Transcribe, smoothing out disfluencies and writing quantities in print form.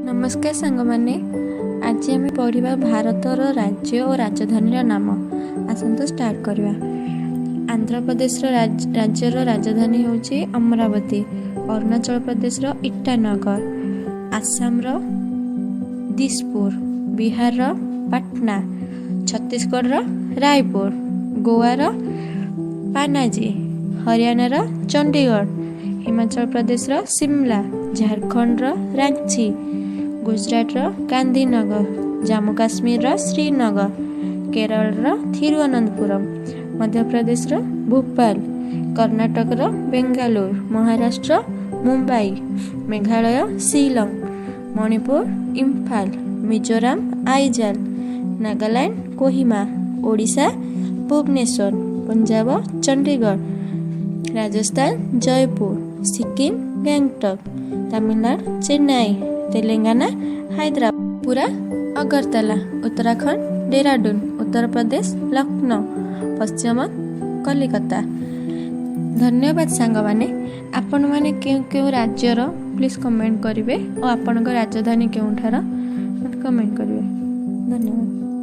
ନମସ୍କାର ସାଙ୍ଗମାନେ, ଆଜି ଆମେ ପଢ଼ିବା ଭାରତର ରାଜ୍ୟ ଓ ରାଜଧାନୀର ନାମ। ଆସନ୍ତୁ ଷ୍ଟାର୍ଟ କରିବା। ଆନ୍ଧ୍ରପ୍ରଦେଶର ରାଜ୍ୟର ରାଜଧାନୀ ହେଉଛି ଅମରାବତୀ। ଅରୁଣାଚଳ ପ୍ରଦେଶର ଇଟାନଗର, ଆସାମର ଦିସପୁର, ବିହାରର ପାଟନା, ଛତିଶଗଡ଼ର ରାୟପୁର, ଗୋଆର ପାନାଜୀ, ହରିୟାଣାର ଚଣ୍ଡିଗଡ଼, ହିମାଚଳ ପ୍ରଦେଶର ସିମଲା, ଝାଡ଼ଖଣ୍ଡର ରାଞ୍ଚି, ଗୁଜରାଟର ଗାନ୍ଧୀନଗର, ଜାମ୍ମୁ କାଶ୍ମୀରର ଶ୍ରୀନଗର, କେରଳର ଥିରୁଅନନ୍ତପୁରମ, ମଧ୍ୟପ୍ରଦେଶର ଭୋପାଳ, କର୍ଣ୍ଣାଟକର ବେଙ୍ଗାଲୁରୁ, ମହାରାଷ୍ଟ୍ର ମୁମ୍ବାଇ, ମେଘାଳୟ ଶିଲଂ, ମଣିପୁର ଇମ୍ଫାଲ, ମିଜୋରାମ ଆଇଜାଲ, ନାଗାଲାଣ୍ଡ କୋହିମା, ଓଡ଼ିଶା ଭୁବନେଶ୍ୱର, ପଞ୍ଜାବ ଚଣ୍ଡିଗଡ଼, ରାଜସ୍ଥାନ ଜୟପୁର, ସିକିମ ଗ୍ୟାଙ୍ଗଟକ୍, ତାମିଲନାଡୁ ଚେନ୍ନାଇ, ତେଲେଙ୍ଗାନା ହାଇଦ୍ରାବାଦ, ତ୍ରିପୁରା ଅଗରତାଲା, ଉତ୍ତରାଖଣ୍ଡ ଡେରାଡୁନ, ଉତ୍ତରପ୍ରଦେଶ ଲକ୍ଷ୍ନୌ, ପଶ୍ଚିମବଙ୍ଗ କଲିକତା। ଧନ୍ୟବାଦ ସାଙ୍ଗମାନେ। ଆପଣମାନେ କେଉଁ କେଉଁ ରାଜ୍ୟର ପ୍ଲିଜ୍ କମେଣ୍ଟ କରିବେ ଓ ଆପଣଙ୍କ ରାଜଧାନୀ କେଉଁଠାର କମେଣ୍ଟ କରିବେ। ଧନ୍ୟବାଦ।